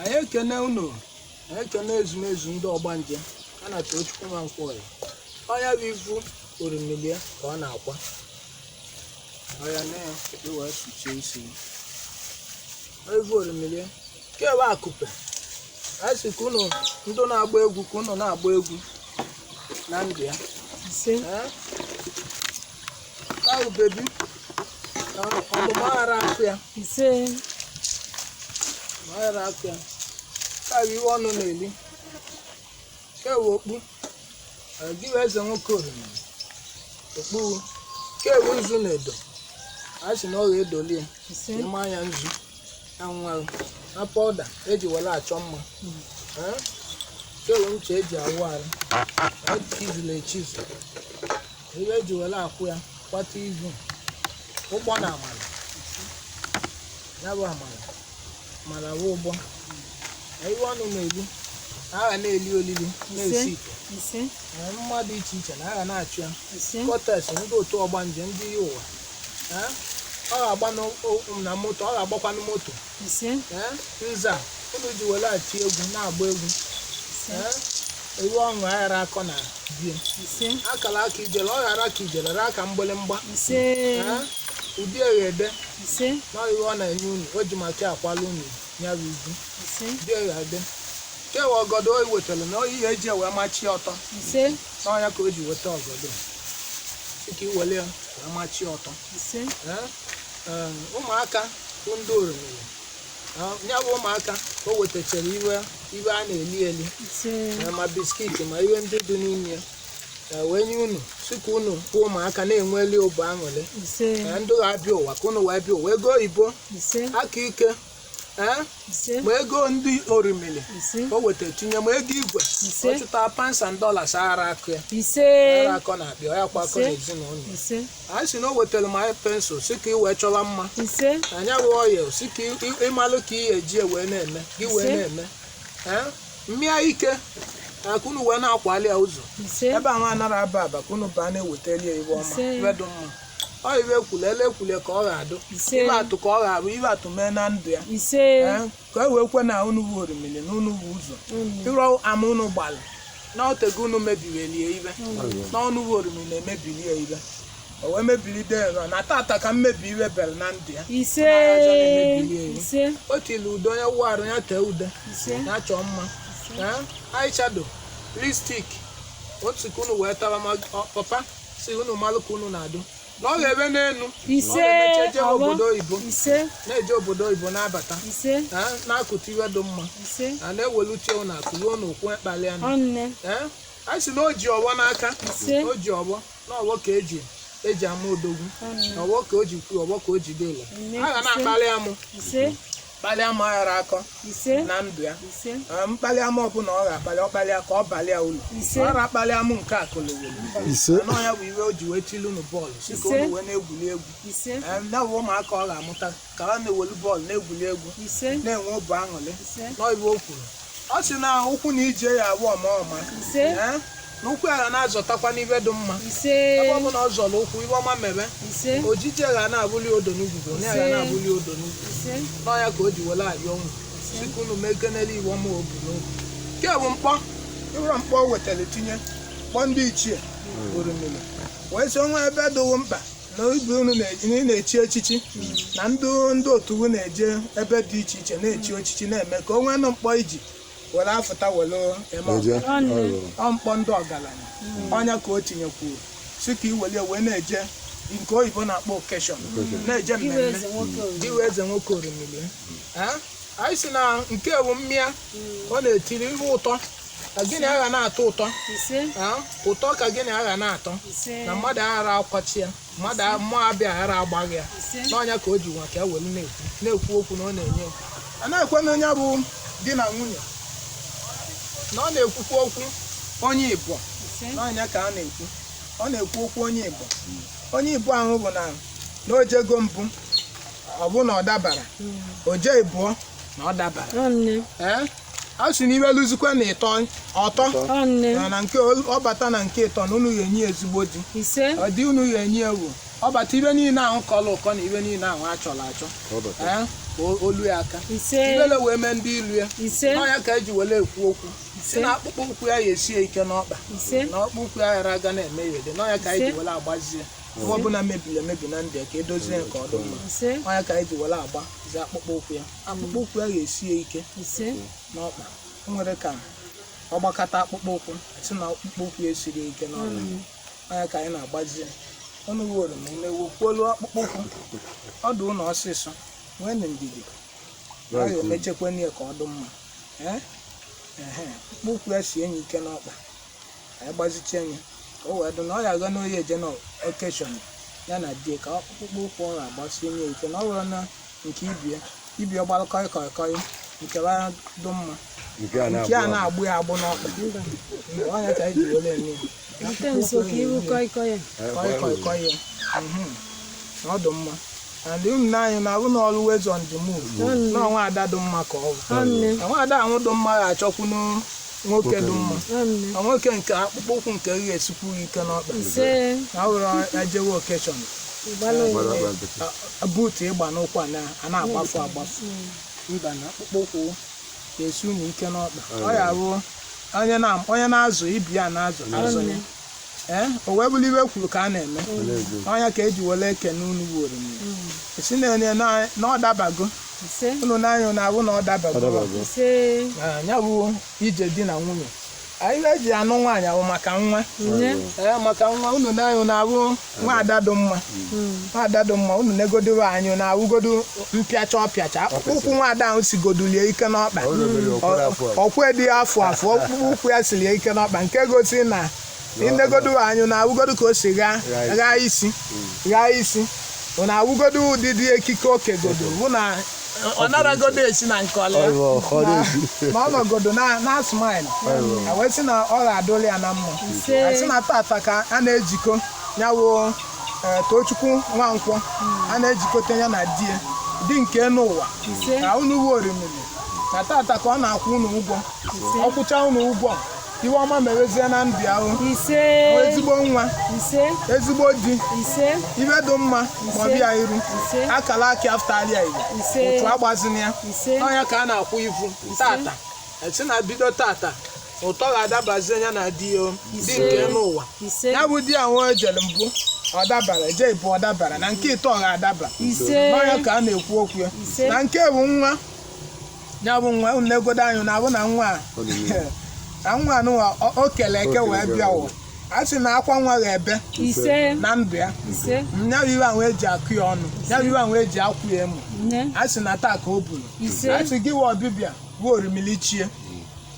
Anyị ekene unu, anyị ekene ezumezu ndị ọgbanje a na Tochukwu Nwankwo. Ọnya bụ ivu orimilie ka ọ na-akwa ọya na ya wee sụchie isi ya. Ivu orimilie kewe akụpe. Anyị sị ka unu ndị na-agba egwu, ka unu na-agba egwu na ndụ ya. Ise. Ee? Ahụ bebi ọmụmụ aghara akụ ya. Ise. Ma aghara akụ ya ka bụ iwe ọnụ na-eli kewe okpu. Ee, gị wee eze nwoke oriri okpu kewe nzu na edo. A sị na ọ ga-edoli ya. Ise. Ịma anya nzu anwụ na pọda eji were achọ mma. Ee? Kewe ncha eji awụ arụ echizula echizu, iwe eji were akwụ ya kwata ivu ụgbọ na amala, ya bụ amala mara wụ ụgbọ na iwe ọnụ na-eli agha na-eli olili na-esi ite. Ise. Ee, mma dị iche iche na agha na-achụ ya. Ise. Kọtes ndị otu ọgbanje ndị yi ụwa. Ee, ọ ga-agba na moto, ọ ga-agbakwanụ moto. Ise. Ee, nza unu ji were ati egwu na-agba egwu. Ise. Ee, iwe ọṅụ aghara akọ na bie. Ise. Akara aka ijele ọ ghara ka ijele raa ka mgbịlịmgba. Ise. Ee, ụdị eghede. Ise. Na iwe ọ na-enye unu o ji maka akwala unu ya bụ ibu. Ise. Ụdị eghede kewe ọgọdọ o wetara na oyi eji wee machie ọtọ. Ise. N'ọnya ka o ji weta ọgọdọ sị ka iwele ya wee machie ọtọ. Ise. Ee, ee, ụmụaka bụ ndị oromiri ya bụ ụmụaka o wetachara iwe iwe a na-eli eli. Ise. Ee, ma biscuit ma iwe ndị dị n'ime ya. Ee, wee nye unu sị ka unu bụ ụmụaka na-enweli obu aṅụrị. Ise. Ee, ndị ga-abịa ụwa ka unu wee bịa ụwa ego oyibo. Ise. Aka ike. Ee, Ise. ma ego ndị orimili Ise. o weta tinye ma ego igwe. Ise. Ọ chụta pounds and dollars aghara akụ ya. Ise. Aghara akọ na akpịa ya kwa akọ Ise. na ezinụlọ. Ise. Anyị sị na o wetara ma pensụl sị ka ị wee chọwa mma. Ise. Anya bụ oil sị ka ịmalụ ka ị eji wee na-eme gị wee Ise. na-eme. Ee, mmịa ike ka unu wee na-akwali ya ụzọ. Ise. Ebe ahụ anara aba aba ka unu baa na-ewetali ya iwe ọma. Ise. Iwe dị mma ọ iwe ekwule ele ekwule ka ọ ga-adụ. Ise. Iwe atụ ka ọ ga-abụ iwe atụ mee na ndụ ya. Ise. Ee, ka e wee kwe na unu bụ orimili na unu bụ ụzọ ịrọ ama unu gbalị na otego unu mebiwelie ibe na unu bụ orimili na-emebilie ibe o wee mebilide ero na tata ka mmebi iwe bere na ndụ ya. Ise. Ise. O tili ude onye wụ arụ ya tee ude. Ise. Ya chọọ mma. Ee, eyeshadow, lipstick otu ka unu wee taba ma papa si unu malụ ka unu na-adụ na ọ ga-ebe n'elu. Ise. Ọ ga-emecha jebe ọgbọ. Obodo oyibo. Ise. Na-eje obodo oyibo na-abata. Ise. Ee, na-akụta iwe dị mma. Ise. A na-ewelute unu akụ ruo n'okwu mkpali anya. Ọnne. Ee, a sị na o ji ọgbọ n'aka. Ise. O ji ọgbọ na ọgbọ ka eji eji ama odogwu. Ọnne. Na ọgbọ ka o ji kwuo ọgbọ ka o ji dịla. Nne, A ga ise. na-akpali amụ. Ise. Kpali amụ aghara akọ Ise. na ndụ ya. Ise. Ee, mkpali amụ ọbụla ọ ga-akpali ọkpali ka ọ balịa ulu. Ise. Ọ ra-akpali amụ nke akụlowelu. Ise. Na ya bụ iwe o ji wee tili unu bọọlụ si ka Ise. unu wee na-egwuli egwu. Ise. Ee, ya bụ ụmụaka ọ ga-amụta ka ha na-ewelu bọọlụ na-egwuli egwu. Ise. Na-enwe obi aṅụrị. Ise. N'iwe o kwuru ọ sị na ụkwụ na ije ya abụ ọma ọma. Ise. Ee, na ụkwụ ya ga na-azọtakwa n'ibe dị mma. Ise. Ebe ọ bụla ọ zọrọ ụkwụ ibe ọma mebe. Ise. Ojije ga na-abụli odo n'ugwugwu na ya ga Ise. na-abụli odo n'ugwu. Ise. N'ọnya ka o ji were arịọ unu si ka unu mee kenele iwe ọma obu n'obi nke bụ mkpọ ịwụrọ mkpọ o wetara tinye mkpọ ndị ichie oromili wee sị onwe ebe dịwo mkpa na ibe unu ị na-echi echichi na ndị ndị otu unu na-eje ebe dị iche iche na-echi echichi na-eme ka o nwee nụ mkpọ iji were afụta were eme Eje. Ọnne. Ọ mkpọ ndị ọgaranya ọnya ka o tinyekwuru si ka iwelie wee na-eje nke oyibo na-akpọ occasion na-eje Iwe mmemme. eze nwoke oriri. Iwe eze nwoke orimili. Ee, anyị si na nke bụ mmịa ọ na-etiri ihe ụtọ ka gịnị agha na-atọ ụtọ. Ise. Ee, ụtọ ka gịnị agha na-atọ. Ise. Na mmadụ aghara akwachi ya mmadụ mmụọ abịa aghara agbaghị ya. Ise. N'ọnya ka o ji nwa ka e welu na-ekwu na-ekwu okwu na ọ na-enye ekwu a na-ekwe na onye bụ di na nwunye na ọ na-ekwukwa okwu onye Igbo. Ise. N'ọnya ka a na-ekwu ọ na-ekwu okwu onye Igbo. Onye Igbo ahụ bụ na na o jego mbụ ọ bụ na ọ dabara o jee bụọ na ọ dabara. Ọnne. Ee, a sị na iwe lụzikwa na ịtọ ọtọ. Ọnne. Na nke ọ bata na nke ịtọ na unu ga-enye ya ezigbo di. Ise. Ọ dị unu ga-enye ewu ọ bata ibe niile ahụ kọrọ ụkọ na ibe niile ahụ a chọrọ achọ. Ka ọ bata. Ee, ka olu ya aka. Ise. Ibele wee mee ndị ilu ya. Ise. N'ọnya ka eji were ekwu okwu si na akpụkpọ ụkwụ ya ya esie ike n'ọkpa, Ise. na ọkpụ ụkwụ ya ghara aga na-eme ya ede. N'ọnya ka anyị ji Ise. were agbazie ife ọbụla mebiri emebi na ndụ ya, ka edozie ya ka ọ dị mma. Ise. N'ọnya ka anyị ji were agbazie akpụkpọ ụkwụ ya, akpụkpọ ụkwụ ya ga-esie ike Ise. n'ọkpa. O nwere ka ọ gbakọta akpụkpọ ụkwụ, si na akpụkpọ ụkwụ ya esiri ike n'ọkpa. N'ọnya ka anyị na-agbazie ọnụ woro ma na-ewekwuolu akpụkpọ ụkwụ ọdụ ụlọ ọsịsọ. Nwee na ndidi, ọ ya emechekwana ya ka ọ dị mma. Ee, ehe, akpụkpọ ụkwụ ya sie enyi ike n'ọkpa, anyị gbazicha enyi ka o wee dị na ọ ya aga n'oyi eje na occasion ya na die, ka akpụkpọ ụkwụ ọ ga-agbasi enyi ike, na ọ bụrụ na nke ibie ibie gbara kọị kọị kọị, nke ya dị mma, nke a nke a na-abụ na-agbụ ya agbụ n'ọkpa. Ọnya ka anyị ji were eme ya. Ute nso ka iru koi koi ya. Kọị kọị kọị ya. Na ọ dị mma, and unu na-anyị na-abụ na always on the move, na ọnwa ada dị mma ka ọ bụ. Nne. Na nwa ada ahụ dị mma ga-achọkwu nwoke dị mma, Nne. na nwoke nke akpụkpọ ụkwụ nke ga-esikwu ike n'ọkpa, Ise. na ọ bụrụ ejewe occasion, Gbalụ. boot ịgba n'ụkwụ a na-agbafu agbafu. Mba, na akpụkpọ ụkwụ ga-esi unu ike n'ọkpa. Ọ ya bụ onye na-azụ ibi ya na-azụ azụ ya. Ee, o wee bụrụ iwe kwuru ka a na-eme. Ọnya ka eji were ekene unu wuoro m si na-enye na ọ dabago. Ise. Unu n'anya na abụ na ọ dabago. Ọ dabago. Ise. Ah, ya bụ ije di na nwunye anyị eji anụ nwaanyị awụ maka nwa. Nne. Ee, maka nwa. Unu n'anya na abụ nwa ada dị mma, nwa ada dị mma. Unu negodo anyị na awụgodo mpịacha ọpịacha akpụkpọ ụkwụ nwa ada ahụ sigodulie ike n'ọkpa. Ọ rubere ọkwụrụ afọ a. Ọkwa dị afọ afọ, ọkpụkpụ ụkwụ ya siri ya ike n'ọkpa, nke gosi na inegodo anyị na awụgodo ka o si ghaa ghaa isi ghaa isi, na awụgodo ụdịdị ekike okegodo bụ na ọ naragodo esi na nke ọla ya. Ọ bụ, ọ na-esi. Ma ọ nọgodo na smile, a wee sị na ọ ga-adụli ya na mma. Ise. A sị na tata ka a na-ejikọ ya wụ Tochukwu Nwankwọ, a na-ejikọta ya na di ya di nke n'ụwa. Ise. Ka unu wuo orimiri na tata ka ọ na-akwụ unu ụgwọ, ọ kwụcha unu ụgwọ, iwe ọma merezie na ndụ ya o. Ise. Ezigbo nwa, Ise. ezigbo di, Ise. ibe dị mma ma ọ bịa iru Ise. akala aka aftalia igbo. Ise. Otu agbazina ya. Ise. N'ọnya ka a na-akwụ ivu tata, esi na bido tata ụtọ ga-adabazie ya na di ya o, di Ise. nke n'ụwa. Ise. Ya bụ di ahụ ejere mbụ ọ dabara, eje ịbụ ọ dabara, na nke ịtọ ọ ga-adaba. Ise. N'ọnya ka a na-ekwu okwu ya. Ise. Na nke bụ nwa ya bụ nwa unu negodo anyị na abụ na nwa a, Ọ dị mma. na nwa anụnwa o kele eke wee bịa ụwa, a sị na akwa nwa ga-ebe Ise. na ndụ ya. Ise. Ya bụ iwe ahụ eji akụ ya ọnụ, ya bụ iwe ahụ eji akwụ ya emo. Nne. A sị na taa ka o buru. Ise. A sị gị wee ọbịbịa bụ orimili chie,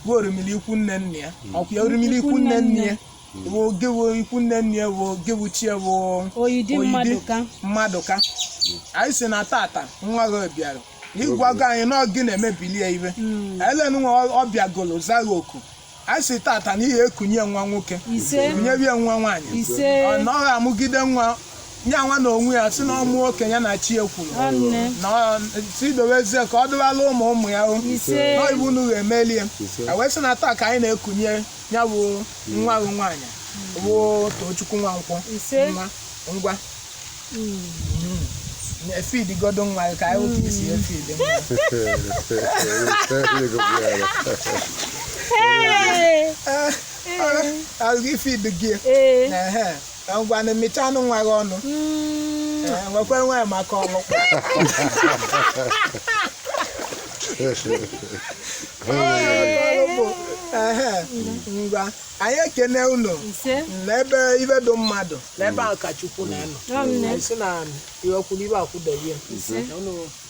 bụ orimili ikwu nne nne ya, ọkwa ya orimili ikwu nne nne ya bụ gị, bụ ikwu nne nne ya bụ gị, bụ chie bụ Oyidi mmadụ ka. Mmadụ ka anyị sị na tata nwa gị bịara ịgwago anyị na ọ gị na-emebili ya iwe elenu nwa ọ bịagolo zaghị oku. Anyị sị tata na ihe ekunye nwa nwoke, Ise. kunyerie nwa nwaanyị. Ise. Ọ na ọ ga-amụgide nwa ya nwa na onwe ya, si na ọmụ okenye na chi ekwuru Nne. na si dobezie ka ọ dụbala ụmụ ụmụ ya o. Ise. Nọ iwu unu ga-emeli ya. Ise. A wee sị na taa ka anyị na-ekunye ya bụ nwa gị nwaanyị bụ Tochukwu Nwankwọ. Ise. Nwa ngwa efid godo nwa gị ka anyị hụ ka isi efid nwa. Hey! Ee, ifid gị. Ee. Ehe, ngwa na mechanụ nwa gị ọnụ. Ee, nwekwe nwa ya maka ọlụkwa. Ehe, ngwa, anyị ekene unu. Ise. N'ebe ibe dị mmadụ n'ebe ahụ ka Chukwu na-anọ. Nne. Anyị sị na iwe kwuru ibe akwụdebe ya. Ise. Na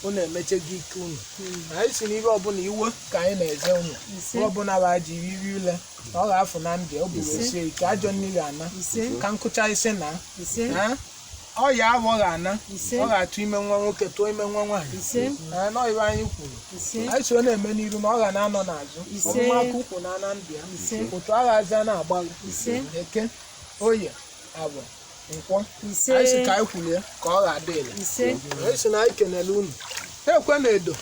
unu emeche gị ike unu. Anyị si na ibe ọbụla iwe ka anyị na-eze unu. Ise. Iwe ọbụla bụ ajọ iwe iwe ule na ọ ga-afụ na ndụ o buru osie ike ajọ mmiri ana. Ise. Ka nkụcha isi na Ise. Ha? Ọya ahụ ọ ga-ana. Ise. Ọ ga-atụ ime nwa nwoke, tụọ ime nwa nwaanyị. Ise. Ee, nọ iwe anyị kwuru. Ise. Anyị so na-eme n'iru na ọ ga na-anọ n'azụ. Ise. Ọmụma aka ukwu na ana ndụ ya. Ise. Otu aghazi na-agbalị. Ise. Eke, oye, abụ, nkwọ. Ise. Anyị sị ka anyị kwulie ka ọ ga-adị ile. Ise. Anyị sị na anyị kenele unu. Ekwe na edo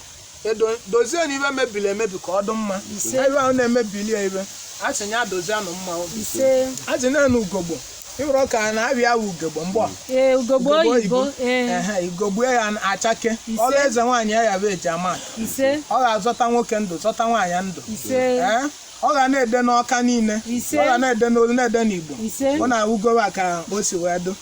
edo dozie na ibe mebiri emebi ka ọ dị mma. Ise. Ebe ahụ na-emebili ya ibe a sị ya dozie nụ mma. Ise. A sị na-enu ugogbo. Ịhụrụ ka na-abịa wụ ugegbe mgbọ. Ee, ugogbe oyibo. Ee. Ehe, ugogbe ya achake. Ise. Ọrụ eze nwaanyị ya bụ eji ama. Ise. Ọ ga-azọta nwoke ndụ, zọta nwaanyị ndụ. Ise. Ee, ọ ga na-ede n'ọka niile. Ise. Ọ ga na-ede n'olu, na-ede n'Igbo. Ise. Ọ na-awụgowa ka o si wee dụ.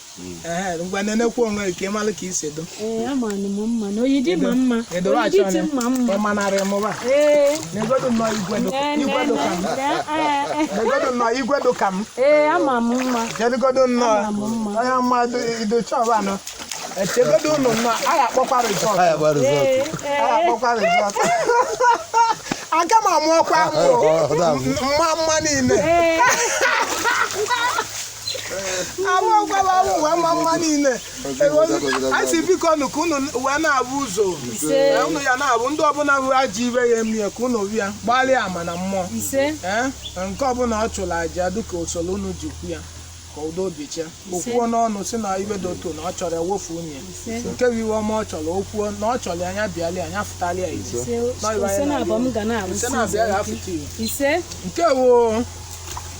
Ehe, ngwa nenekwa onwe gị ka ị malụ ka i si dụ. Ee, ama m mma na oyidi ma mma. Edowe Oyidi achọ ti ya. mma mma. Ị manarị mụba. Ee. Negodu nnọọ igwe dụ Nee, igwe nee, dụ ka m. nee, nee, ee, Negodu nnọọ igwe dụ ka m. ee, ama m mma. Jedugodu nnọọ. Ama m mma. Onye mmadụ idocha ọba nọ. Echegodu unu nnọọ, a ga-akpọkwa rizọt. Ha ya gba rizọtụ. Ee, A ee. ga-akpọkwa rizọt. Aga m amụ ọkwa amụ. Ọ na-amụ. Mma mma niile. Ee. Amụ ọkwa m amụ wee mma mma niile. A sị biko nụ ka unu wee na-abụ ụzọ. Ise. Ee, unu ya na-abụ ndị ọbụla bụ ajọ ibe ya emie ka unu bịa gbalịa ama na mmụọ. Ise. Ee, nke ọbụla ọ chụrụ aja dịka usoro unu ji kwu ya ka udo bichie. O kwuo n'ọnụ si na ibe dị otu na ọ chọrọ ewofu unyi. Ise. Nke bụ iwe ọma ọ chọrọ, o kwuo na ọ chọrọ ya, anya bịalị ya, anya fụtalị ya ize. Ise. Ise na abụọ m ga na-arụsi Ise na-abịa ya ụzọ afụta ike. iwe. Ise. Nke wụ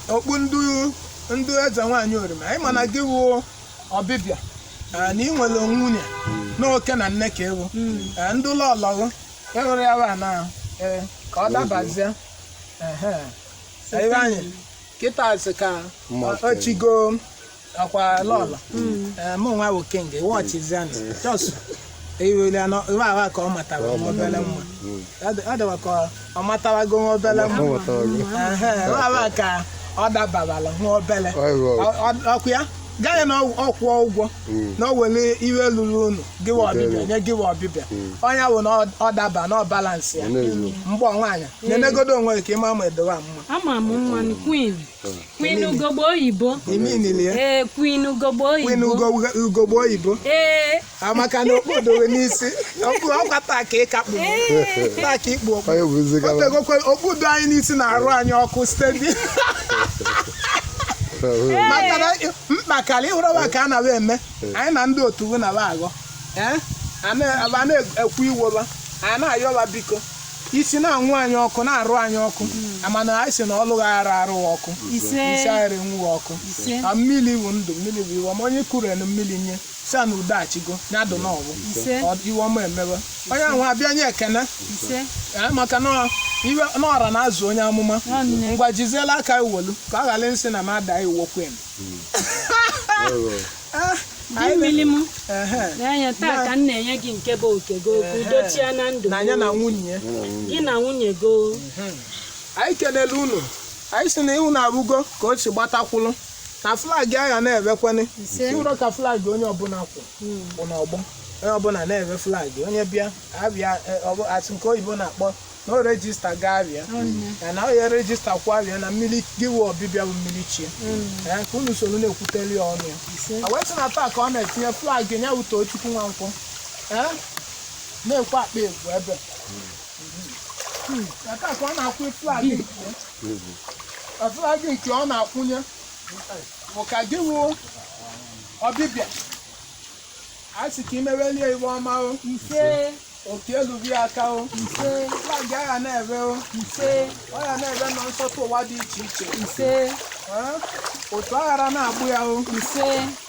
okpu ndụ ndụ eze nwaanyị orima. Anyị mana gị wụ ọbịbịa, na ị nwere nwunye na oke na nne ka ewu. Ndị ụlọ ọlọgụ ịhụrụ ya wa na ee, ka ọ dabazie. Ehe. Ebe anyị kịta sị ka ochigo ọkwa lọlọ. Ee, mụ nwa bụ king wọchizianụ just iweli anọ iwe awa ka ọ matara nwa obele nwa. Ọ dịwa ka ọ matawago nwa obele nwa. Ọ matawago. Ehe, iwe awa ka ọ dababala nwa obele. Ọkụ ya gaghị na ọ kwụọ ụgwọ na o were iwe lụrụ unu gịwa ọbịbịa nye gịwa ọbịbịa ọnya bụ na ọ daba na ọ balansị ya. Mgbọ nwaanyị nenegodo onwe gị ka ịma ma edowa mma. Ama m mma ni queen. Queen ugogbe oyibo. Iminili ya. Ee, queen ugogbe Queen oyibo. Ugogbe oyibo. Ee. Amaka na okpu dowe n'isi okpu ọkwa taa ka ị kakpu taa ka ikpu okpu. Onye bụ nzigaba. Otegokwe okpu do anyị n'isi na-arụ anyị ọkụ site dị maka na mkpakarị ịhụrọwa ka a na eme anyị na ndị otu na ba aghọ. Ee, a na-ekwu iwoba a na-ayọba biko isi na-anwụ anyị ọkụ na-arụ anyị ọkụ amana anyị si na ọlụ ghara arụ ọkụ. Ise. Isi aghara enwughị ọkụ. Ise. Na mmiri bụ ndụ, mmiri bụ iwe ọma. Onye kụrụ mmiri nye si a na udo achigo ya dụ n'ọwụ. Ise. Iwe ọma emewe onye ahụ abịa nye ekene. Ise. Ee, maka na iwe n'ọra na-azụ onye amụma. Nwanne. Ngwa jiziela aka iwolu ka ọ ghara nsị na m ada iwokwe m. Di mmiri m. Ehe. N'anya taa ka m na-enye gị nke bụ oke gị okwu dochie na ndụ Na ya na nwunye ya. Gị na nwunye gị. Anyị kelele unu, anyị si na ihu na-abụgo ka o si gbatakwulu na flag agha na-ewekweni. Ise. Ịhụrụ ka flag onye ọbụla kwụ bụ n'ọgbọ onye ọbụla na-ewe flag onye bịa abịa asị nke oyibo na-akpọ na o rejista ga abịa ya na onye rejista kwa abịa na mmiri gịwe ọbịbịa bụ mmiri chie. Ee, ka unu soro na-ekwuteli ya ọnụ ya. Ise. A wee sị na taa ka ọ na-etinye flag ya wụ Tochukwu Nwankwọ. Ee, na-ekwe akpa egwu ebe na taa ka ọ na-akwụ flag nke ya. Flag nke ọ na-akwụnye bụ ka gị wụ ọbịbịa a sị ka imewelie iwe ọma o. Ise. Oke elu gị aka o. Ise. Flag agha na-ebe o. Ise. Ọ ya na-ebe na nsọtụ ụwa dị iche iche. Ise. Ee, otu aghara na-agbụ ya o. Ise.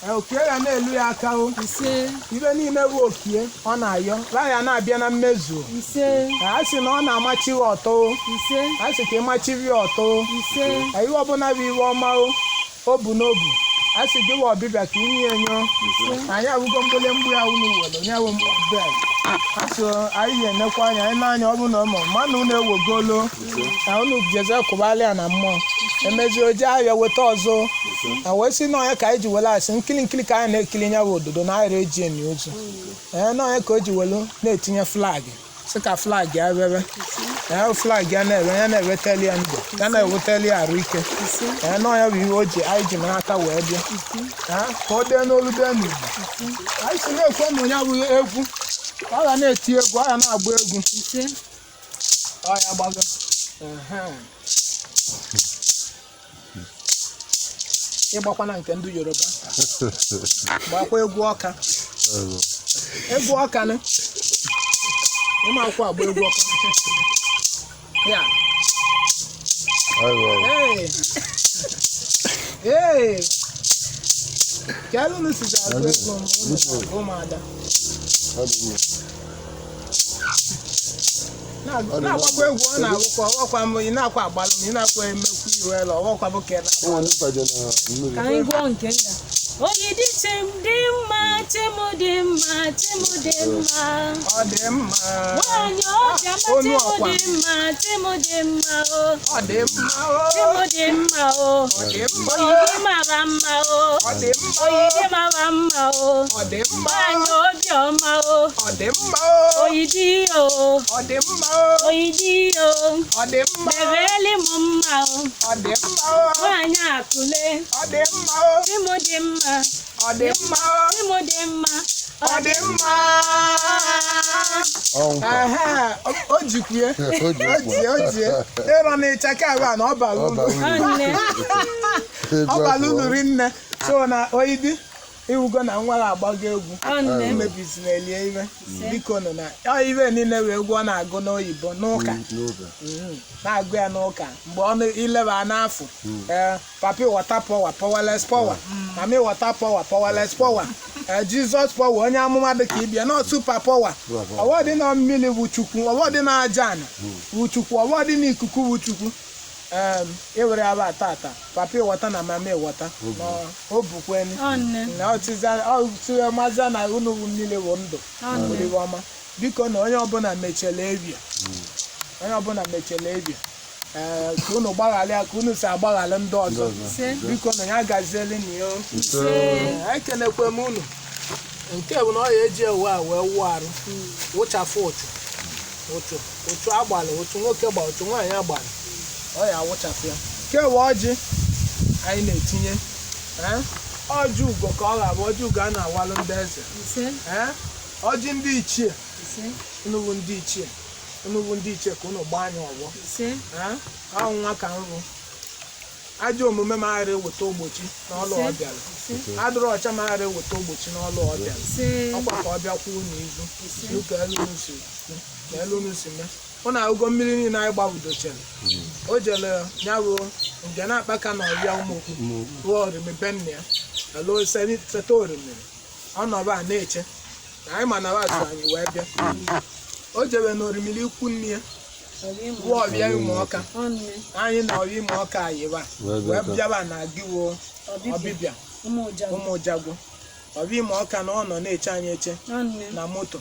Ee, oke ya na-elu ya aka o. Ise. Ibe niile bụ okie ọ na-ayọ laa ya na-abịa na mmezu. Ise. Ee, a sị na ọ na-amachi ya ọtọ o. Ise. A sị ka ịmachiri ya ọtọ o. Ise. Ee, ihe ọbụla bụ iwe ọma o o bu n'obu a sị gị wa ọbịbịa ka inye enyo anyị abụgo mgbulemgbu ya unu were onye wụ bed a sị anyị ga-enekwa anya anyị n'anya ọ bụ na ụmụ mmanụ unu ewegolo na unu jeze kwụbalị ya na mmụọ emezi oje ahịa weta ọzọ na wee sị n'ọnya ka anyị ji were asị nkiri nkiri ka anyị na-ekiri ya bụ ododo na ahịrị eji eni ozu. Ee, n'ọnya ka o ji welu na-etinye flag sị ka flag ya rebe. Ee, flag ya na-ere ya na-ewetali ya ndụ ya na-ewetali ya arụ ike. Ise. Ee, n'ọnya bụ ihe o ji anyị ji n'aka wee bịa. Ee, ka ọ dee n'olu dee n'igbo anyị si na-ekwe na onye abụghị egwu ọ ga na-eti egwu ọ ga na-agba egwu. Ise. Ọ ya gbago. Ehe. Ịgbakwana nke ndị Yoruba gbakwa egwu ọka egwu ọka nị ịma akwụkwọ agba egwu ọka ya. Ee. Ee. Ka elu unu sizi agụ egwu m, unu na-agụ ụmụada. Ọ dị mma. Na-agbakwa egwu ọ na-agụkwa ọwọkwa m ị na-akwa agbalụ m ị na-akwa emekwu iru elu ọwọkwa bụ ka ị na- Ụmụ ndị mpaje na mmiri. Ka anyị gụọ nke nna. Oyidi chi m dị mma, chi m dị mma, chi m dị mma. Ọ dị mma. Nwanyị ọbịa ma chi Onu m ọkwa. dị mma, chi m dị mma o. Ọ dị mma o. Chi m dị mma o. Ọ dị mma. Oyidi mara mma o. Ọ dị mma. Oyidi mara mma o. Ọ dị mma. Nwanyị obiọma o. Ọ dị mma o. Oyidi o. Ọ dị mma o. Oyidi o. Ọ dị mma. Mebeli m mma o. Ọ dị mma o. Nwanyị akụle. Ọ dị mma o. Chi m dị mma. Ọ dị mma o. Chi m dị mma. Ọ dị mma. Ọ nkwa. Ehe, o jikwie. O ji O ji, o ji. Ịrọ n'ịchaka ahụ a na ọ bara Ọ uru. bara uru. Nne. Egwu Ọ bara afọ. uru rinne. So na oyidi iwugo na nwa agbago egwu. Nne. Mebisi na-elie iwe. Biko nụ na ọ iwe niile wee egwu ọ na-agụ n'oyibo n'ụka. N'ụka. Na-agụ ya n'ụka mgbe ọ ileba n'afọ ee papi water power, powerless power, mami water power, powerless power, ee Jizọs power, onye amụma dị ka ịbịa nọ super power. Super power. Ọwọ dị na mmiri bụ Chukwu, ọwọ dị na aja ana bụ Chukwu, ọwọ dị na ikuku bụ Chukwu. Ee, ewere ya ba tata papi wọta na mami wọta na o bukweni Nne. na ọtịmaza na unu bụ mmiri bụ ndụ oriri ọma. Biko na onye ọbụla mechara ebia, onye ọbụla mechara ebia, ee, ka unu gbaghalị ya ka unu si agbaghalị ndị ọzọ. Ise. Biko na ya gazieli na ya. Ise. Ee, ekenekwe m unu. Nke bụ na ọ ya eji ewe a wee wụọ arụ wụchafụ ụchụ ụchụ ụchụ agbalị ụchụ nwoke gba ụchụ nwaanyị agbalị ọ ya awụchafụ ya. Kewe ọjị anyị na-etinye, ee, ọjị ugo ka ọ ga-abụ ọjị ugo a na-awalụ ndị eze. Ise. Ee, ọjị ndị ichie. Ise. Unu bụ ndị ichie, unu bụ ndị ichie, ka unu gbaa anyị ọgbọ. Ise. Ee, ahụ nwa ka nrụ ajọ omume m aghara eweta ogbochi n'ọlụ ọ bịara. Ise. Adịrọ ọcha m aghara eweta ogbochi n'ọlụ ọ bịara. Ise. Ọkwa ka ọ bịakwa unu izu dịka elu unu si kwu na elu unu si mee. Ụnụ ahụgo mmiri niile anyị gbawudochere o jere ya bụ nje na-akpaka na ọbịa ụmụokwu ruo orimi be nna ya elu seta orimiri ọnọba a na-eche na anyị ma na so anyị wee bịa. O jebe na orimiri ikwu nne ya ruo ọbịa ụmụ ọka. Nne. Anyị na ọbịa ụmụ ọka yiba Wee bịa wee taa. bịaba na gịwo Ọbịbịa. ọbịbịa Ụmụ ụjagwu. ụmụ ụjagwu ọbịa ụmụ ọka na ọ nọ na-eche anyị eche Nne. na moto.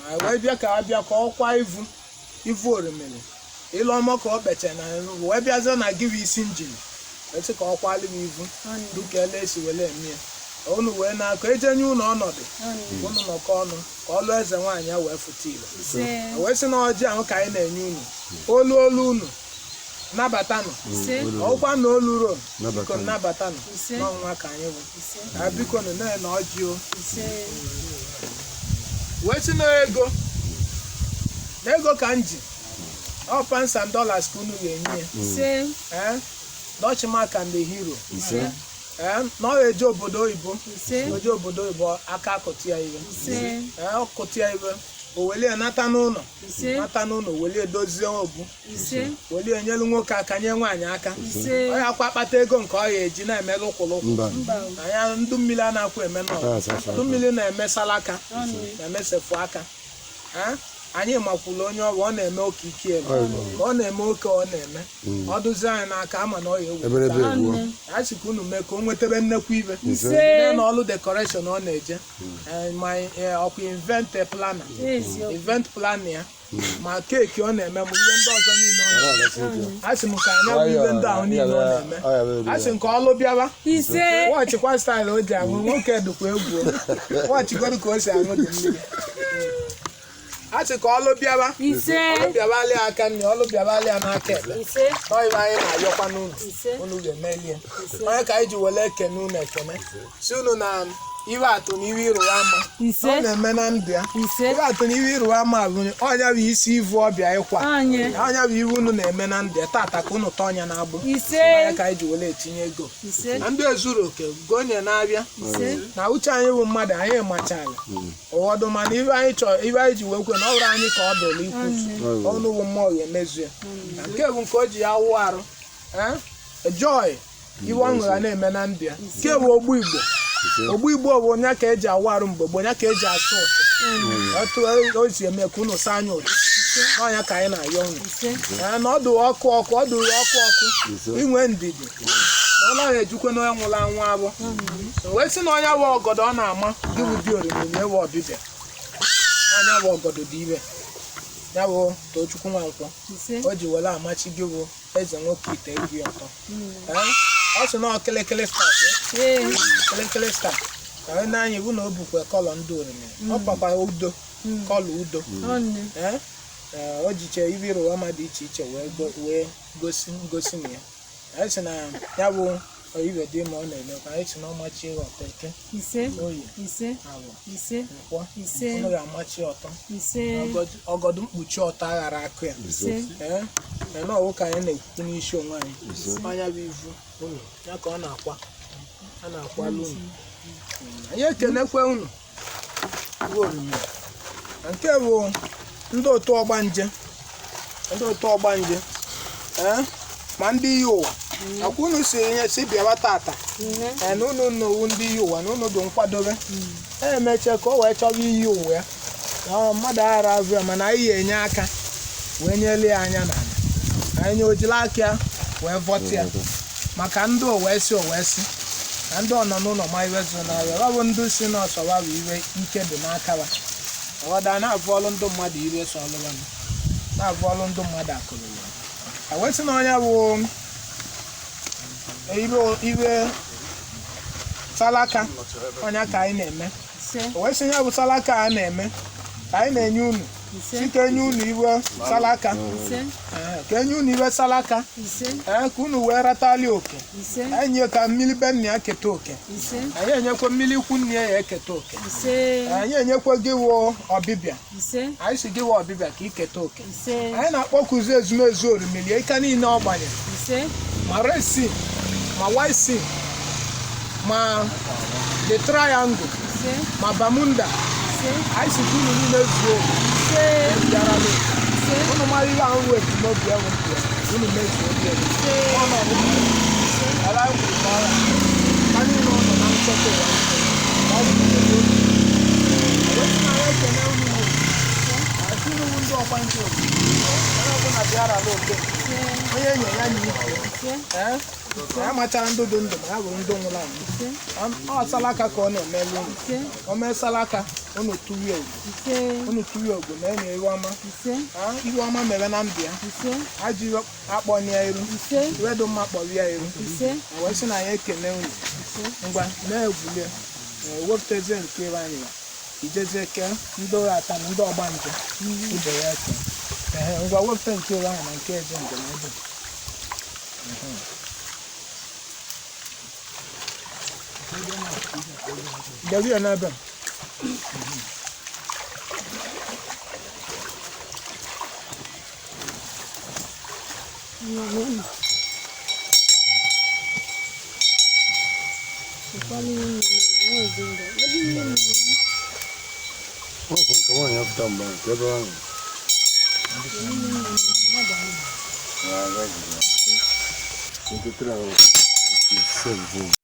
Anyị wee bịa ka a bịa ka ọ kwa ivu ivu orimiri ịlụ ọma ka ọ kpeche na wee bịazie na gịwa isi njin esi ka ọ kwalị m ivu Nne. dịka ele esi wele eme ya unu wee na-akọ eje nye unu ọnọdụ. Nne. Unu nọkọ ọnụ ka ọlụ eze nwaanyị ya wee fụta ile. Ise. Wee sị na ọjị ahụ ka anyị na-enye unu olu olu unu nabatanụ. Ise. Ọkwa na olu ruo biko Nabatanụ. nabatanụ. Ise. N'ọnwa ka anyị bụ. Ise. Na biko nụ na na ọjị o. Ise. Wee sị na ego na ego ka m ji ọ pounds and dollars ka unu ga-enye ya. Ise. Eh? Dutchmark and the hero. Ise. Eh? Na ọ ga-eje obodo oyibo. Ise. Oje obodo oyibo aka akụtụ ya ihe. Ise. Ee, ọ kụtụ ya ibe o welie nata n'ụlọ. Ise. Nata n'ụlọ welie dozie obu. Ise. Welie nyelu nwoke aka nye nwaanyị aka. Ise. Ọ ya akwa akpata ego nke ọ ga-eji na-emelụ ụkwụlụkwụ. Mba. Mba o. Anya ndụ mmiri a na-akwụ eme n'ọgụ. Ah, sa, sa, Ndụ mmiri na-eme salaka. Nne. Na-emesefu aka. Eh? Anyị makwuru onye ọbụ ọ na-eme oke ike elu. Ọ bụ. Ka ọ na-eme oke ọ na-eme ọ dụzie anyị n'aka ama na ọ ya ewu. Eberebe egbuo. Nne. A sị ka unu mee ka o nwetebe nnekwu ibe. Ise. Nne na ọlụ decoration ọ na-eje. Eh, ma eh, ọkwa invent plana Eziokwu. event plan ya ma keeki ọ na-eme ma ihe ndị ọzọ niile ọ na-eme. A sị m ka anya bụ ibe ndị ahụ niile ọ na-eme. A sị m ka ọlụ bịawa. Ise. Wọchịkwa staịlụ o ji aṅụ nwoke dịkwa egwu o. Wọchịgodu ka o si aṅụ dị mmiri. A sị ka ọlụ bịawa. Ise. Ọlụ bịabalị aka nne ọlụ bịabalị ya n'aka ekpe. Ise. Ọ ibe anyị na-ayọkwa n'unu. Ise. Unu ga-emelie. Onye ka anyị ji wele ekene unu ekene. Si unu na iwe atụ na iwe ịrụwa ama. Ise. Ọ na-eme na ndụ ya. Ise. Iwe atụ na iwe ịrụwa ama bụ ọnya bụ isi ivu ọbịa ịkwa. Onye. Ọnya bụ iwe unu na-eme na ndụ ya tata ka unu tọọ ọnya na-agbụ. Ise. Onye ka anyị ji wele etinye ego. Ise. Na ndị ezuru oke gonye na-abịa. Ise. Na uche anyị bụ mmadụ anyị machara ụfọdụ mana ibe anyị chọrọ ibe anyị ji wee kwe na ọ bụrụ anyị ka ọ dụrụ ikwu ọnụ bụ mmụọ ga-emezu ya. Na nke bụ nke o ji ya wụ arụ, eh? Joy iwe ọ ṅụrụ a na-eme na ndụ ya. Nke bụ ogbu igbo Ogbu igbo bụ onye ka eji awụ arụ mgbe gboo, onye ka eji asụ ụtụ. Otu o si eme ka unu saa anya ụtụ n'ọnya ka anyị na-ayọ unu. Ise. Ee, na ọdụ ọkụ ọkụ, ọdụ ọkụ ọkụ. Ise. Inwe ndidi na ụlọ ahụ ejukwe na onye nwụrụ anwụ abụ wee sị na onye bụ ọgọdọ ọ na-ama gị bụ di oriri na ewe ọbịbịa, onye bụ ọgọdọ dị ibe ya bụ Tochukwu Nwankwọ. Ise. O ji were amachi gị bụ eze nwoke ite gị ọtọ. Ee, ọ sị na ọ kịlịkịlị star. Ee. Kịlịkịlị star ka anyị na-anya iwu na o bukwe colour ndị oriri, ọ pakwa udo, colour udo. Ọnne. Ee, ee, o jiche ibe ịrụwa ọma dị iche iche wee wee gosi ngosi na ya. Anyị sị na ya bụ ibe dị ma ọ na-emekwa, anyị sị na ọ machi ọtọ eke, Ise. oyi, Ise. awọ, Ise. nkwọ. Ise. Unu ga-amachi ọtọ. Ise. Ọgọdụ mkpuchi ọtọ aghara akụ ya. Ise. Ee, na ọwụ ka anyị na-ekwu n'isi onwe anyị. Ise. Anya bụ ivu unu ya ka ọ na-akwa, a na-akwala unu. Anyị ekenekwe unu bụ oriri. Na nke bụ ndị otu ọgbanje, ndị otu ọgbanje, ee, ma ndị iyi ụwa akwa unu si ihe si bịawa tata. Nne. Ee, na unu nnowu ndị iyi ụwa na unu dị nkwadobe emeche ka o wee chọba iyi ụwa ya na ọ mmadụ aghara azụ ya, mana anyị ga-enye aka wee nyele ya anya n'ala, anyị nye ojila aka ya wee vọta ya maka ndị o wee si o wee si na ndị ọ nọ n'ụlọ ma iwe zụ n'ahịa ọ bụ ndị si n'ọsọwa bụ iwe ike dị n'aka ba ọghọda na-avụ ọlụ ndị mmadụ iwe so ọlụwa na-avụ ọlụ ndị mmadụ akụrụ ya wee sị na onye bụ iwe iwe salaka onye ka anyị na-eme. Ise. O wee sị ya bụ salaka a na-eme ka anyị na-enye unu Ise. si ka enye unu iwe salaka. Ise. Ee, ka enye unu iwe salaka. Ise. Ee, ka unu wee ratali oke. Ise. Anyị nye ka mmiri be nna ya keta oke. Ise. Anyị enyekwa mmiri ikwu nne ya eketa oke. Ise. Anyị enyekwa gị wụ ọbịbịa. Ise. Anyị si gị wụ ọbịbịa ka iketa oke. Ise. Anyị na-akpọkuzi ezumezu orimiri ike niile ọ gbanyere, Ise. ma resi, ma yc, ma the triangle, Ise. ma bamunda. Ise. Anyị si ka unu niile zuo oke. Ise. Bịaralụ. Ise. Unu mara ihe ahụ wee n'obi ewu nke ya unu mezuo obi ewu Ise. ọnọdụ ala kwuru ka ọra ka niile ọ nọ na nchọta ụwa niile. Ka ọ bụrụ unu obi. Wee sị na anyị ekene unu wụ. Asị unu wụ ndị ọgba ndị obi. Onye ọbụla bịarala oke. Onye enyi ya na ibe ya. Ise. Ee, na ya machara ndụ dị ndụ ma ya bụrụ ndụ nwụrụ anwụ. Ise. Ọ salaka ka ọ na-emelu unu. Ise. O mee salaka unu tụwie ugwu. Ise. Unu tụwie ugwu na enyi iwe ọma. Ise. Ah, iwe ọma mere na ndụ ya. Ise. Ajọ iwe akpọnye ya iru. Ise. Iwe dị mma kpọrọ ya iru. Ise. Na wee sị na anyị ekene unu. Ise. Ngwa na-egwulie, wepụtazie nke ebe anyị ya ijezie kee ndị ụra ata na ndị ọgba nje ibe ya eke. Ehe, ngwa wepụta nke ebe anyị na nke eze njem ebe. Debe ya n'ebe a. Ọ bụ nke nwaanyị apụta mgbe nke ebe ahụ. Ya, agaghị. Nke 387.